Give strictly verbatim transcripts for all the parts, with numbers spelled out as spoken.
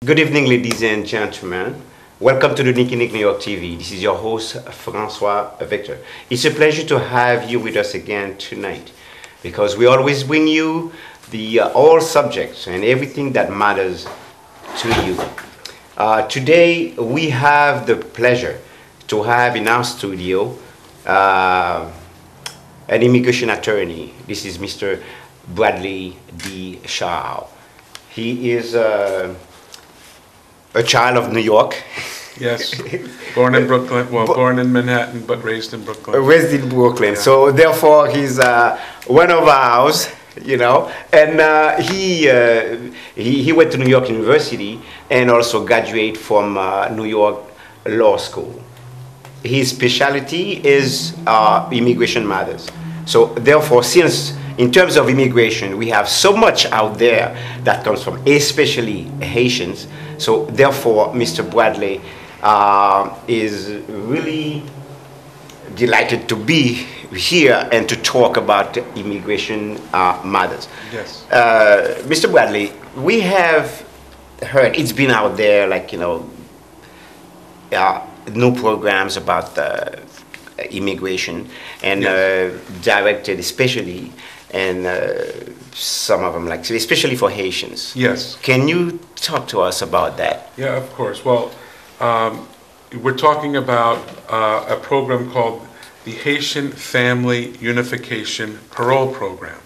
Good evening, ladies and gentlemen. Welcome to the Nicky Nick New York T V. This is your host, Francois Victor. It's a pleasure to have you with us again tonight because we always bring you the uh, all subjects and everything that matters to you. Uh, today, we have the pleasure to have in our studio uh, an immigration attorney. This is Mister Bradley D. Shaw. He is uh, a child of New York. Yes. Born in Brooklyn. Well, born in Manhattan, but raised in Brooklyn. Raised in Brooklyn. Yeah. So therefore, he's uh, one of ours, you know. And uh, he, uh, he he went to New York University and also graduate from uh, New York Law School. His specialty is uh, immigration matters. So therefore, since in terms of immigration, we have so much out there that comes from especially Haitians. So therefore, Mister Bradley uh, is really delighted to be here and to talk about immigration uh, matters. Yes. Uh, Mister Bradley, we have heard it's been out there, like, you know, uh, new programs about uh, immigration and Yes. uh, directed especially and uh, some of them, like, especially for Haitians. Yes. Can you talk to us about that? Yeah, of course. Well, um, we're talking about uh, a program called the Haitian Family Unification Parole Program.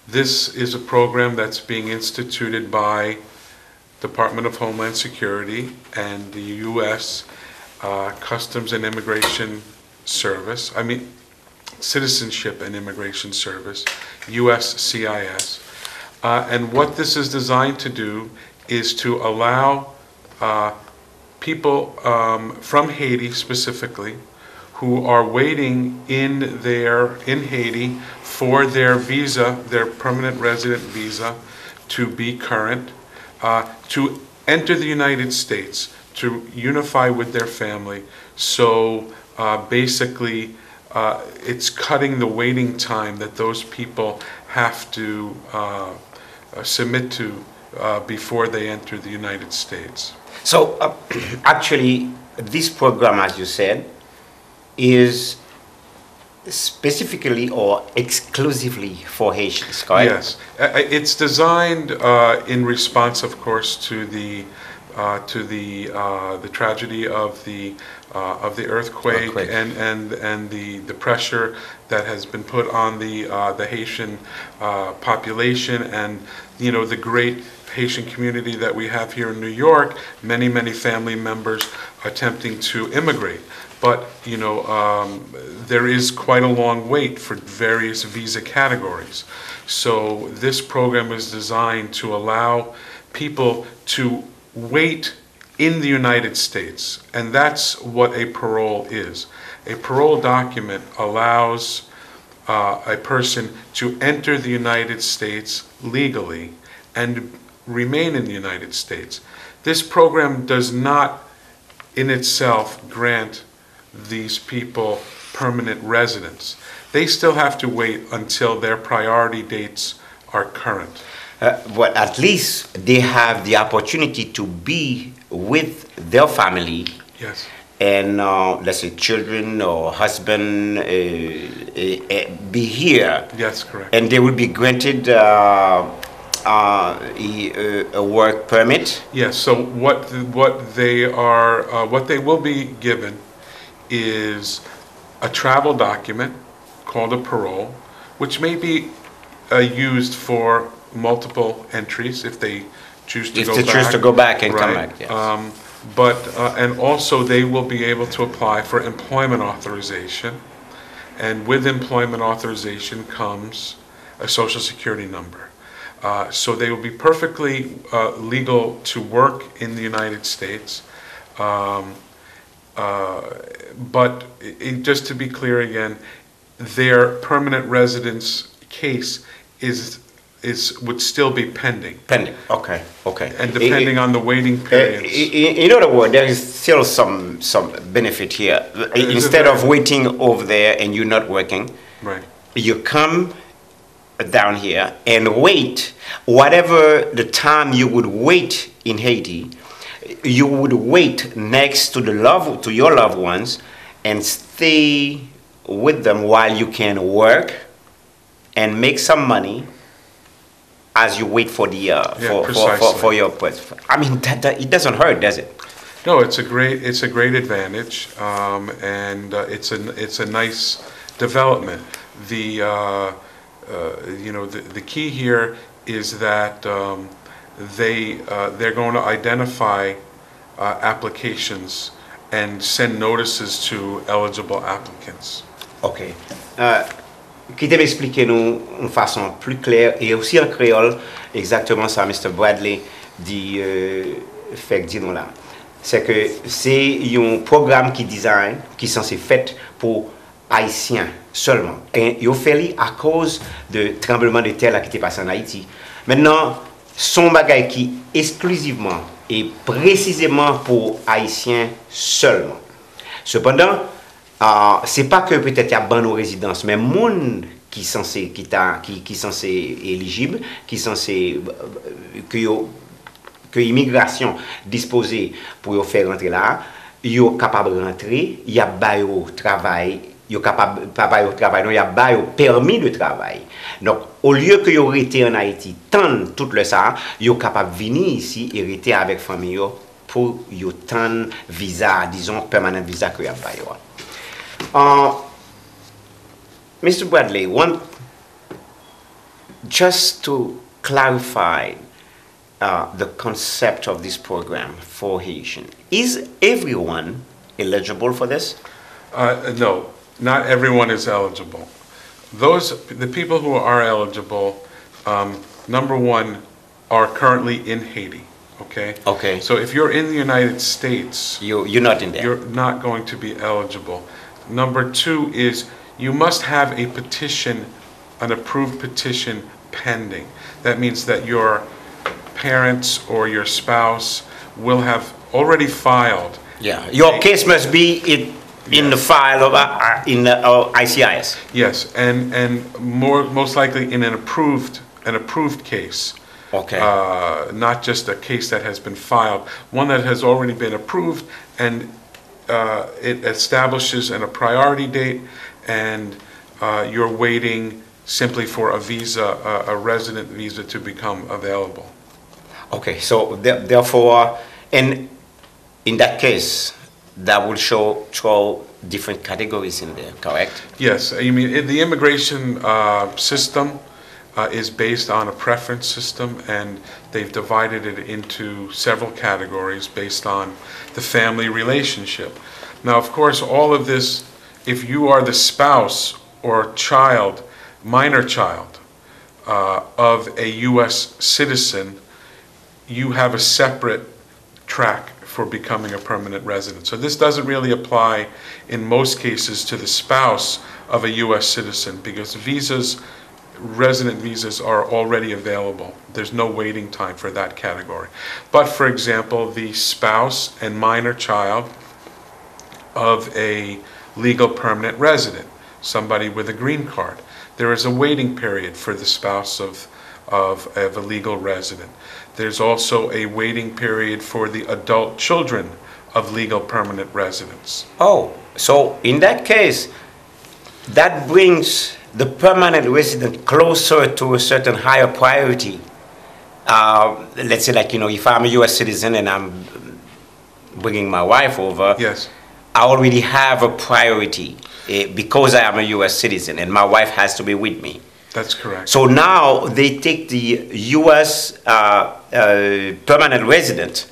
This is a program that's being instituted by Department of Homeland Security and the U S uh, Customs and Immigration Service. I mean, Citizenship and Immigration Service, U S C I S. Uh, and what this is designed to do is to allow uh, people um, from Haiti specifically who are waiting in their in Haiti for their visa, their permanent resident visa, to be current, uh, to enter the United States to unify with their family. So uh, basically, uh, it's cutting the waiting time that those people have to uh, uh, submit to uh, before they enter the United States. So, uh, actually, this program, as you said, is specifically or exclusively for Haitians, correct? Yes. Uh, It's designed uh, in response, of course, to the uh, to the uh, the tragedy of the uh, of the earthquake, Earthquake. and and and the the pressure that has been put on the uh, the Haitian uh, population, and you know, the great Haitian community that we have here in New York. Many, many family members attempting to immigrate, but you know, um, there is quite a long wait for various visa categories. So this program is designed to allow people to wait in the United States, and that's what a parole is. A parole document allows uh, a person to enter the United States legally and remain in the United States. This program does not, in itself, grant these people permanent residence. They still have to wait until their priority dates are current. Uh, but at least they have the opportunity to be with their family Yes. and, uh, let's say, children or husband uh, uh, uh, be here, That's correct. And they will be granted uh, uh, a, a work permit. Yes. So what what they are uh, what they will be given is a travel document called a parole, which may be uh, used for multiple entries if they choose to If go they back. Choose to go back and come Right. Back, yes. Um, but uh, and also they will be able to apply for employment authorization, and with employment authorization comes a social security number. Uh, so they will be perfectly uh, legal to work in the United States. Um, uh, but it, just to be clear again, their permanent residence case is is would still be pending. Pending. Okay. Okay. And depending on the waiting Uh, periods. in, in other words, there is still some some benefit here. Instead of waiting over there and you're not working, Right. You come down here and wait whatever the time you would wait in Haiti, you would wait next to the love to your loved ones and stay with them while you can work and make some money as you wait for the uh, yeah, for, for, for, for your pres- I mean that, that it doesn't hurt, does it? No, it's a great it's a great advantage, um, and uh, it's a it's a nice development. The uh, uh, you know the, the key here is that um, they uh, they're going to identify uh, applications and send notices to eligible applicants. Ok. Uh, Kite m eksplike nou yon fason pli klè e osi an kreyòl egzakteman sa Mr Bradley di uh, fèk di nou la. Se ke se yon pwogram ki design ki sanse fèt pou Ayisyen sèlman. E yo fè li akoz de tranbleman de tè la ki te pase an Ayiti. Mentnan, se yon bagay ki esklizivman e presizeman pou Ayisyen sèlman. Sepandan, uh, se pa ke petèt y ap ban nou rezidans, men moun ki sanse ki ta ki, ki sanse elijib, ki sanse ke yo ke imigrasyon dispoze pou yo fè rantre la, yo kapab rantre, y ap ba yo travay, yo kapab pa ba yo travay non, y ap ba yo pèmi de travay. Donk, olye ke yo rete an Ayiti tann tout lè sa, yo kapab vini isi e rete avèk fanmi yo pou yo tann viza, dizon, pèmanan viza ke y ap ba yo a. Uh, Mr Bradley, one, just to clarify uh, the concept of this program for Haitian. Is everyone eligible for this? Uh, no, not everyone is eligible. Those the people who are eligible, um, number one, are currently in Haiti. Okay. Okay. So if you're in the United States, you you're not in there. You're not going to be eligible. Number two is you must have a petition, an approved petition pending. That means that your parents or your spouse will have already filed. Yeah, your case must be it in the file of uh, in the uh, I C I S. Yes, and and more most likely in an approved an approved case. Okay. Uh, not just a case that has been filed, one that has already been approved, and uh, it establishes an, a priority date, and uh, you're waiting simply for a visa, a, a resident visa, to become available. Okay, so th- therefore, and in that case, that will show twelve different categories in there, correct? Yes, I mean it, the immigration uh, system uh, is based on a preference system, and they've divided it into several categories based on the family relationship. Now, of course, all of this, if you are the spouse or child, minor child, uh, of a U S citizen, you have a separate track for becoming a permanent resident. So this doesn't really apply in most cases to the spouse of a U S citizen because visas, resident visas, are already available. There's no waiting time for that category. But for example, the spouse and minor child of a legal permanent resident, somebody with a green card. There is a waiting period for the spouse of, of, of a legal resident. There's also a waiting period for the adult children of legal permanent residents. Oh, so in that case, that brings the permanent resident closer to a certain higher priority. Uh, let's say, like, you know, if I'm a U S citizen and I'm bringing my wife over, Yes, I already have a priority eh, because I am a U S citizen and my wife has to be with me. That's correct. So now they take the U S uh, uh, permanent resident,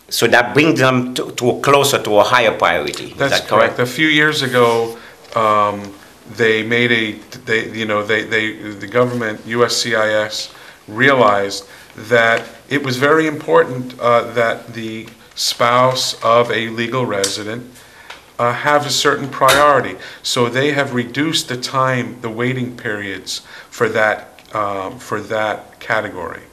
so that brings them to, to a closer, to a higher priority. Is That's that correct? correct. A few years ago, um, they made a, they, you know, they, they, the government, U S C I S, realized that it was very important uh, that the spouse of a legal resident uh, have a certain priority. So they have reduced the time, the waiting periods for that, um, for that category.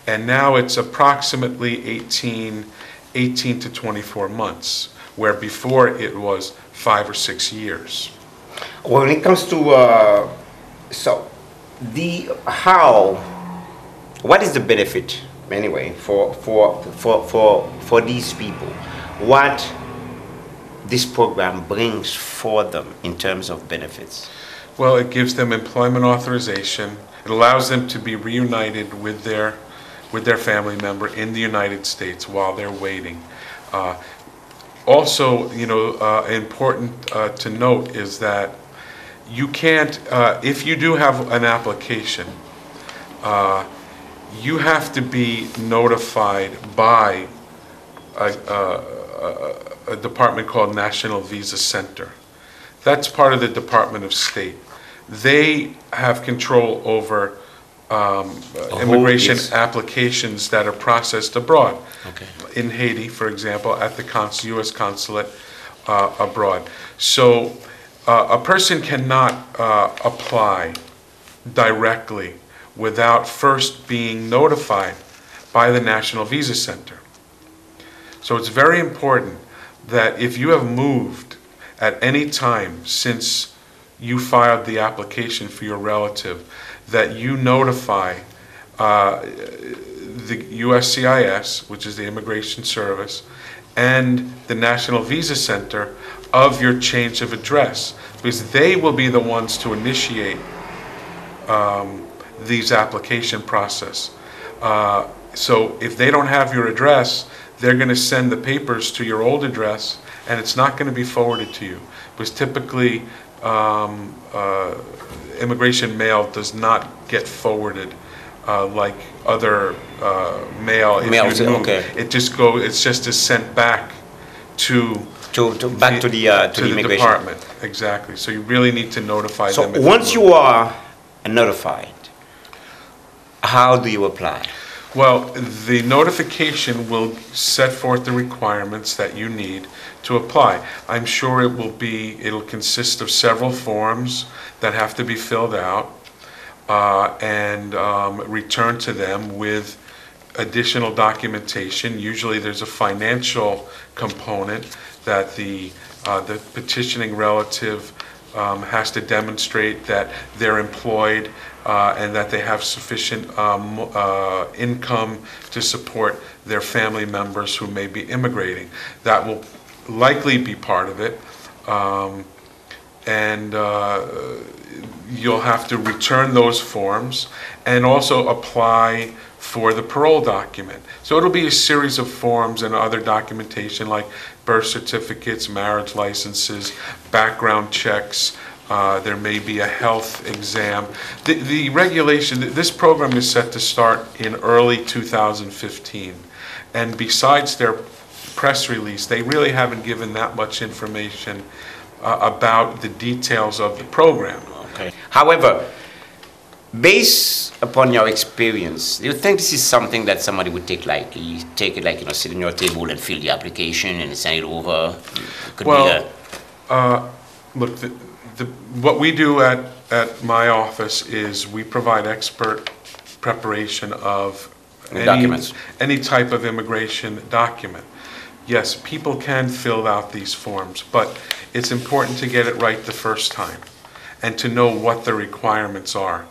And now it's approximately eighteen, eighteen to twenty-four months, where before it was five or six years. When it comes to uh, so the how, what is the benefit Anyway, for for for for for these people, what this program brings for them in terms of benefits? Well, it gives them employment authorization. It allows them to be reunited with their with their family member in the United States while they're waiting. Uh, also, you know, uh, important uh, to note is that you can't, uh, if you do have an application, uh, you have to be notified by a, a, a, a department called National Visa Center. That's part of the Department of State. They have control over um, immigration applications that are processed abroad. Okay. In Haiti, for example, at the cons- U S consulate uh, abroad. So uh, a person cannot uh, apply directly without first being notified by the National Visa Center. So it's very important that if you have moved at any time since you filed the application for your relative, that you notify uh, the U S C I S, which is the Immigration Service, and the National Visa Center of your change of address, because they will be the ones to initiate um, these application process. Uh, so if they don't have your address, they're going to send the papers to your old address, and it's not going to be forwarded to you. Because typically, um, uh, immigration mail does not get forwarded uh, like other uh, mail. If Mail, you move. Okay. It just go. It's just is sent back to to, to back to the uh, to, to the the immigration. Department. Exactly. So you really need to notify So them. If once you you are notified, how do you apply? Well, the notification will set forth the requirements that you need to apply. I'm sure it will be, it'll consist of several forms that have to be filled out uh, and um, returned to them with additional documentation. Usually there's a financial component that the, uh, the petitioning relative um, has to demonstrate that they're employed uh, and that they have sufficient um, uh, income to support their family members who may be immigrating. That will likely be part of it. Um, and uh, you'll have to return those forms and also apply for the parole document. So it'll be a series of forms and other documentation like birth certificates, marriage licenses, background checks. Uh, there may be a health exam. The, the regulation, th- this program is set to start in early two thousand fifteen. And besides their press release, they really haven't given that much information uh, about the details of the program. Okay. However, based upon your experience, do you think this is something that somebody would take lightly? Take it like, you know, sit on your table and fill the application and send it over? It could Well, be a, uh, look, the, the, what we do at, at my office is we provide expert preparation of any, Documents. any type of immigration document. Yes, people can fill out these forms, but it's important to get it right the first time and to know what the requirements are.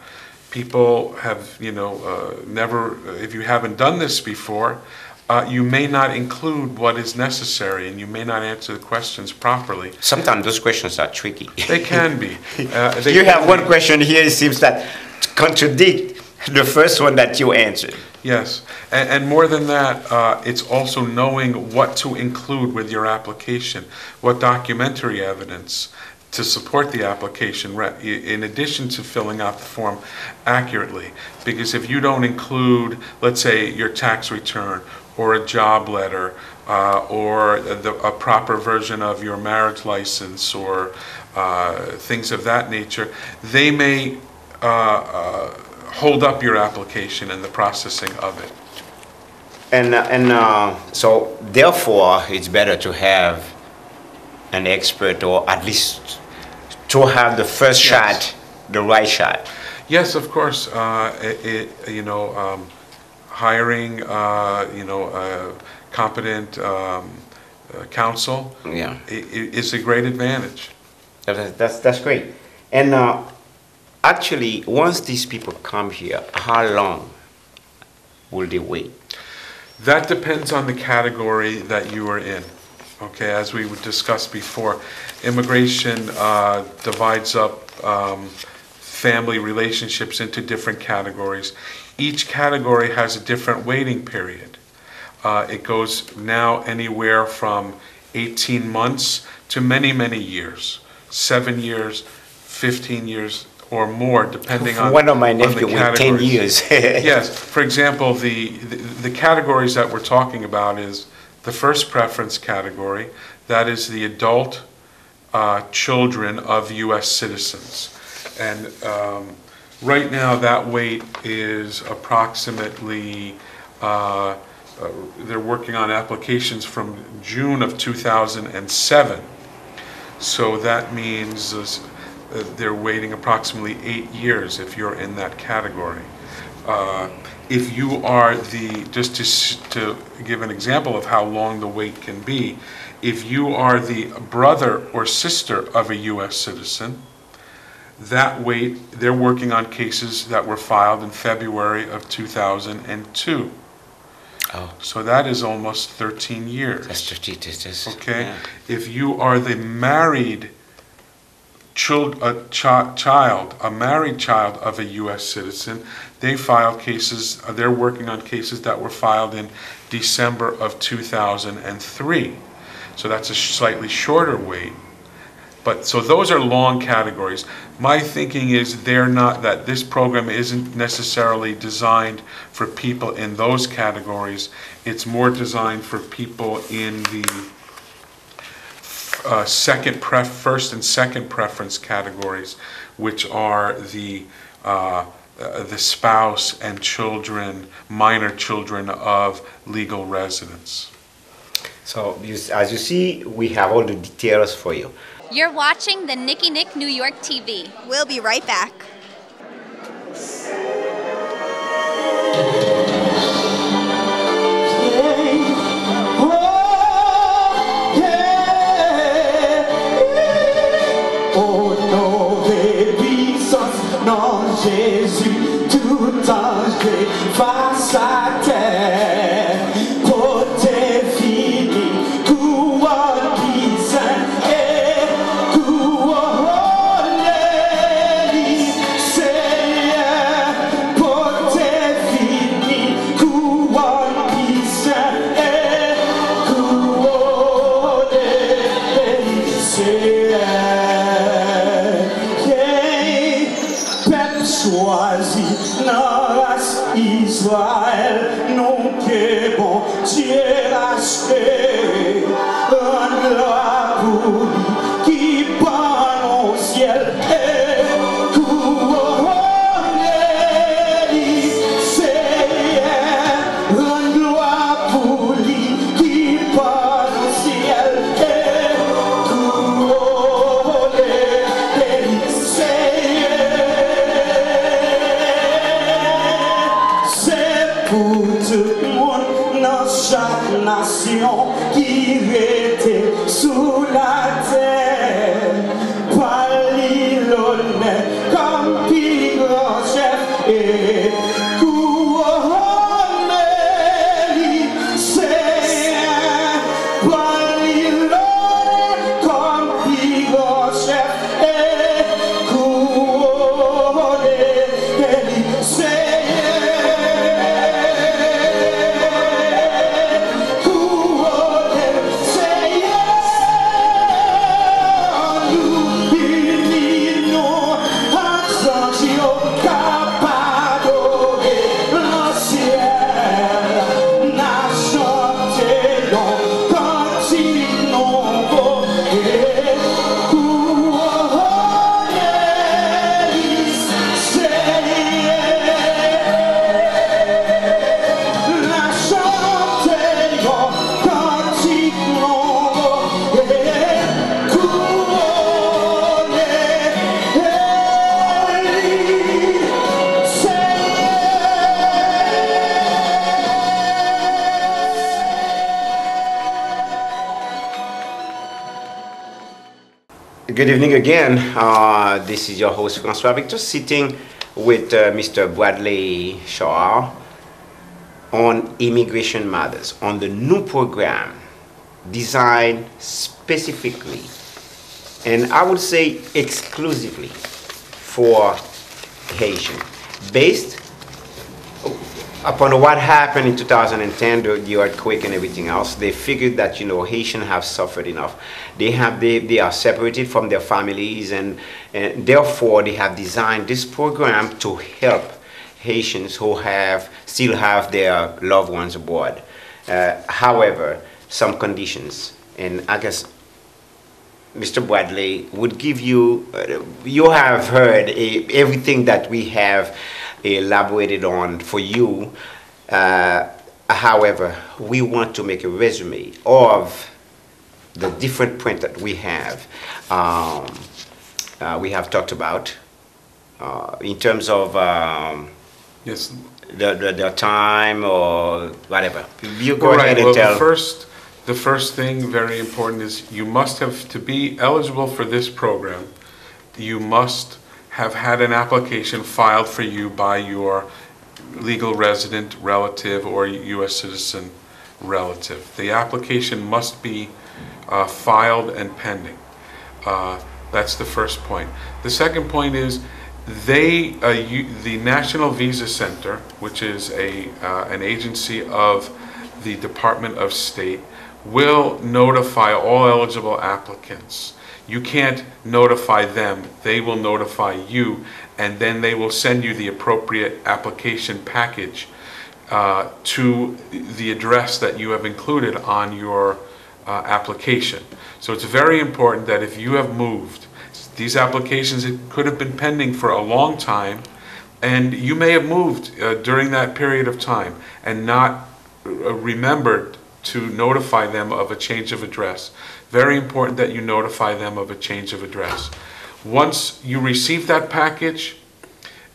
People have, you know, uh, never, if you haven't done this before, uh, you may not include what is necessary and you may not answer the questions properly. Sometimes those questions are tricky. They can be. Uh, they You can have be. One question here, it seems that contradict the first one that you answered. Yes, and, and more than that, uh, it's also knowing what to include with your application, what documentary evidence to support the application, re- i- in addition to filling out the form accurately. Because if you don't include, let's say, your tax return or a job letter uh, or the, a proper version of your marriage license or uh, things of that nature, they may uh, uh, hold up your application and the processing of it. And uh, and uh, so therefore, it's better to have an expert, or at least to have the first Yes. shot, the right shot. Yes, of course. Uh, it, it, you know, um, hiring, uh, you know, uh, competent um, uh, counsel Yeah, i- i- is a great advantage. that's that's, that's great. And uh, actually, once these people come here, how long Will they wait? That depends on the category that you are in. Okay, as we discussed before, immigration uh, divides up um, family relationships into different categories. Each category has a different waiting period. Uh, it goes now anywhere from eighteen months to many, many years, seven years, fifteen years, or more, depending on, One of my on the nephew wait ten categories. Years. Yes, for example, the, the, the categories that we're talking about is the first preference category, that is the adult uh, children of U S citizens. And um, right now, that wait is approximately, uh, uh, they're working on applications from June of two thousand seven. So that means uh, they're waiting approximately eight years if you're in that category. Uh, if you are the, just to, s- to give an example of how long the wait can be, if you are the brother or sister of a U S citizen, that wait, they're working on cases that were filed in February of two thousand two. Oh, So that is almost thirteen years. That's thirty. That's, that's, Okay? Yeah. If you are the married child, a chi- child, a married child of a U S citizen, they file cases, uh, they're working on cases that were filed in December of two thousand three. So that's a sh- slightly shorter wait. But so those are long categories. My thinking is they're not, that this program isn't necessarily designed for people in those categories. It's more designed for people in the uh, second pref, first and second preference categories, which are the uh, uh, the spouse and children, minor children of legal residents. So, you, as you see, we have all the details for you. You're watching the Nikki Nick New York T V. We'll be right back. Onore pisans nan Jezi, tout anj fas atè, pote fini kouwòn ki sen e kouwone li, Seyè, pote fini kouwòn ki sen e kouwone li, Seyè. Pèp chwazi nan ras Izrayèl, nou ke Bondye rachte, rann glwa pou li ki pann o syèl e kouwone li, Seyè, rann glwa pou li ki pann o syèl e kouwone li, Seyè. Se pou tout moun nan chak nasyon ki rete sou latè, ba li lonè kòm pi gran chèf e kouwone li, Seyè, ba li lonè kòm pi gran chèf e kouwone li, Seyè. Kouwone, Seyè, nou ini nou ak zanj yo k ap adore nan syèl. N a chante yon kantik nouvo e kouwone li, Seyè. N a chante yon kantik nouvo e kouwone li, Seyè. Good evening again. Uh, this is your host François Victor, sitting with uh, Mister Bradley Shaw. on immigration matters, on the new program designed specifically, and I would say exclusively, for Haitian. Based upon what happened in two thousand ten, the, the earthquake and everything else, they figured that, you know, Haitians have suffered enough. They have they, they are separated from their families, and, and therefore they have designed this program to help Haitians who have still have their loved ones abroad. Uh, however, some conditions, and I guess Mister Bradley would give you, uh, you have heard, uh, everything that we have elaborated on for you. Uh, however, we want to make a resume of the different points that we have, um, uh, we have talked about, uh, in terms of, um, Yes. the, the, the time or whatever. You go All right. ahead and Well, tell. The first, the first thing, very important, is you must have, to be eligible for this program, you must have had an application filed for you by your legal resident, relative, or U S citizen relative. The application must be uh, filed and pending. Uh, that's the first point. The second point is they, uh, you, the National Visa Center, which is a, uh, an agency of the Department of State, will notify all eligible applicants. You can't notify them, they will notify you, and then they will send you the appropriate application package uh, to the address that you have included on your uh, application. So it's very important that if you have moved, these applications could have been pending for a long time, and you may have moved uh, during that period of time and not uh, remembered to notify them of a change of address. Very important that you notify them of a change of address. Once you receive that package,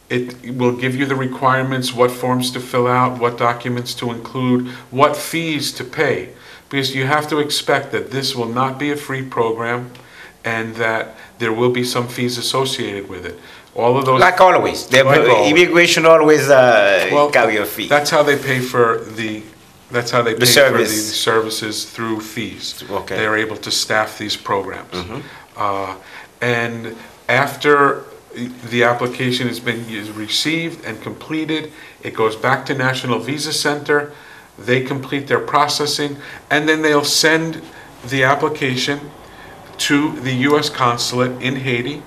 it will give you the requirements, what forms to fill out, what documents to include, what fees to pay. Because you have to expect that this will not be a free program and that there will be some fees associated with it. All of those. Like always, the Like always. Immigration always uh, Well, carry a fee. That's how they pay for the, that's how they pay for the service. Services through fees. Okay. They're able to staff these programs. Uh, and after the application has been is received and completed, it goes back to National Visa Center. They complete their processing, and then they'll send the application to the U S consulate in Haiti,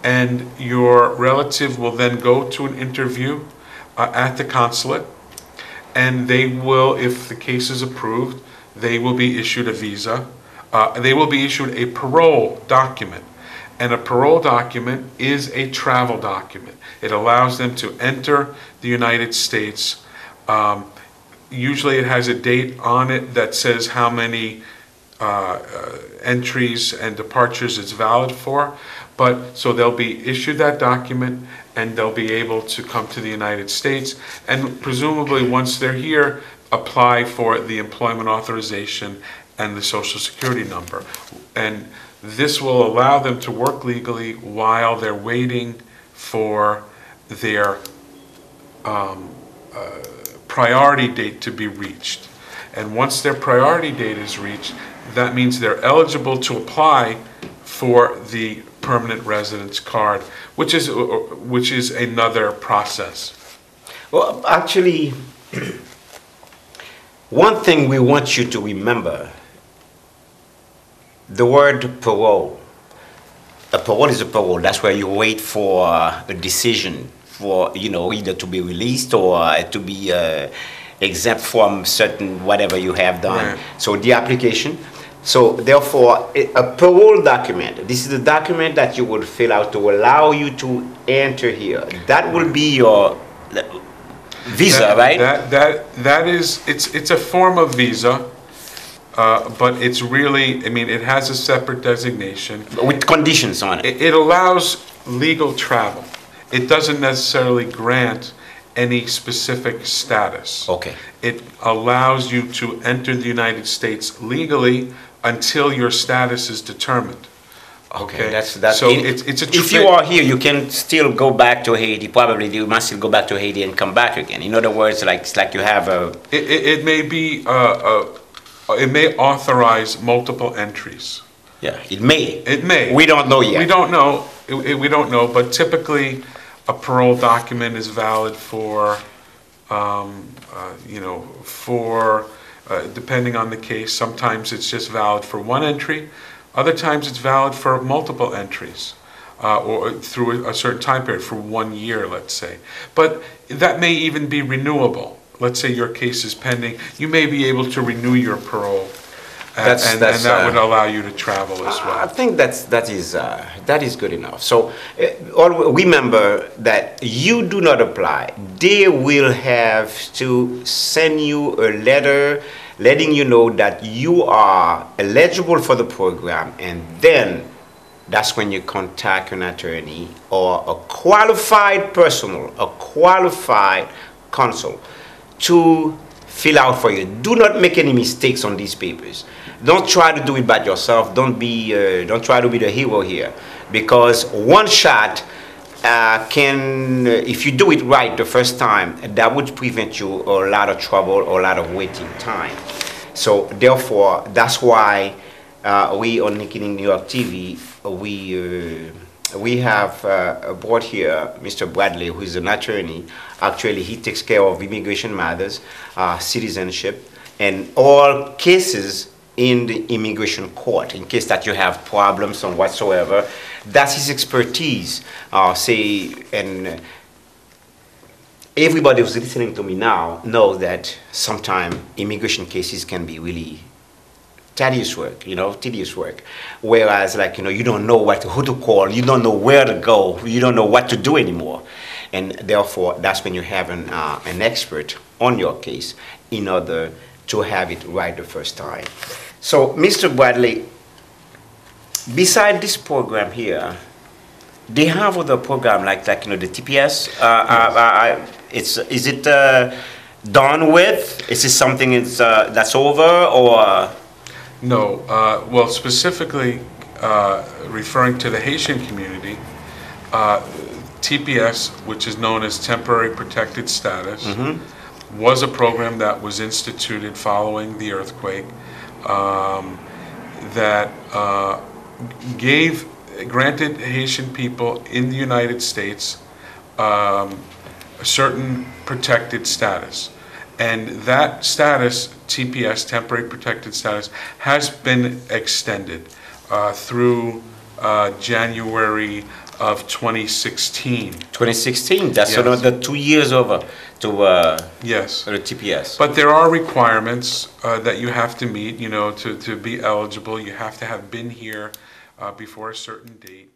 and your relative will then go to an interview uh, at the consulate, and they will, if the case is approved, they will be issued a visa. Uh, they will be issued a parole document. And a parole document is a travel document. It allows them to enter the United States. Um, usually, it has a date on it that says how many uh, uh, entries and departures it's valid for. But so they'll be issued that document and they'll be able to come to the United States. And presumably, once they're here, apply for the employment authorization and the social security number. And this will allow them to work legally while they're waiting for their um, uh, priority date to be reached. And once their priority date is reached, that means they're eligible to apply for the permanent residence card, which is uh, which is another process. Well, actually, one thing we want you to remember, the word parole. A parole is a parole. That's where you wait for uh, a decision for, you know, either to be released or uh, to be uh, exempt from certain whatever you have done. Right. So the application. So therefore, a a parole document. This is the document that you would fill out to allow you to enter here. That will be your uh, visa, That- right? That that that is it's it's a form of visa, uh, but it's really, I mean, it has a separate designation. With conditions on it. It, it allows legal travel. It doesn't necessarily grant any specific status. Okay. It allows you to enter the United States legally until your status is determined. Okay, okay? That's, that's so in, it's, it's a if you are here, you can still go back to Haiti. Probably you must still go back to Haiti and come back again. In other words, like, it's like you have a. It, it, it may be uh, uh, it may authorize multiple entries. Yeah, it may. It may. We don't know yet. We don't know. It, it, we don't know. But typically, a parole document is valid for um, uh, you know, for, uh, depending on the case, sometimes it's just valid for one entry. Other times it's valid for multiple entries uh, or through a certain time period, for one year, let's say. But that may even be renewable. Let's say your case is pending, you may be able to renew your parole. And, that's, and, that's, and that uh, would allow you to travel as well. I think that's, that is, uh, that is good enough. So uh, all, remember that you do not apply. They will have to send you a letter letting you know that you are eligible for the program, and then that's when you contact an attorney or a qualified personal, a qualified counsel to fill out for you. Do not make any mistakes on these papers. Don't try to do it by yourself. Don't be, uh, don't try to be the hero here, because one shot uh, can, uh, if you do it right the first time, that would prevent you a lot of trouble, a lot of waiting time. So therefore, that's why uh, we on Nikki New York T V, we uh, we have uh, brought here Mister Bradley, who is an attorney. Actually, he takes care of immigration matters, uh, citizenship, and all cases in the immigration court in case that you have problems or whatsoever. That's his expertise. Uh, say, and everybody who's listening to me now knows that sometimes immigration cases can be really tedious work, you know, tedious work. Whereas, like, you know, you don't know what who to call, you don't know where to go, you don't know what to do anymore, and therefore that's when you have an uh, an expert on your case in order to have it right the first time. So, Mister Bradley, beside this program here, they have other program like, like you know, the T P S. Uh, uh, uh, it's is it uh, done with? Is this something it's, uh, that's over or? No. Uh, well, specifically uh, referring to the Haitian community, uh, T P S, which is known as Temporary Protected Status, was a program that was instituted following the earthquake um, that uh, gave granted Haitian people in the United States um, a certain protected status. And that status, T P S, temporary protected status, has been extended uh, through uh, January of twenty sixteen. Twenty sixteen, that's yes. Another two years over to uh, yes. The T P S. But there are requirements uh, that you have to meet, you know, to, to be eligible. You have to have been here uh, before a certain date.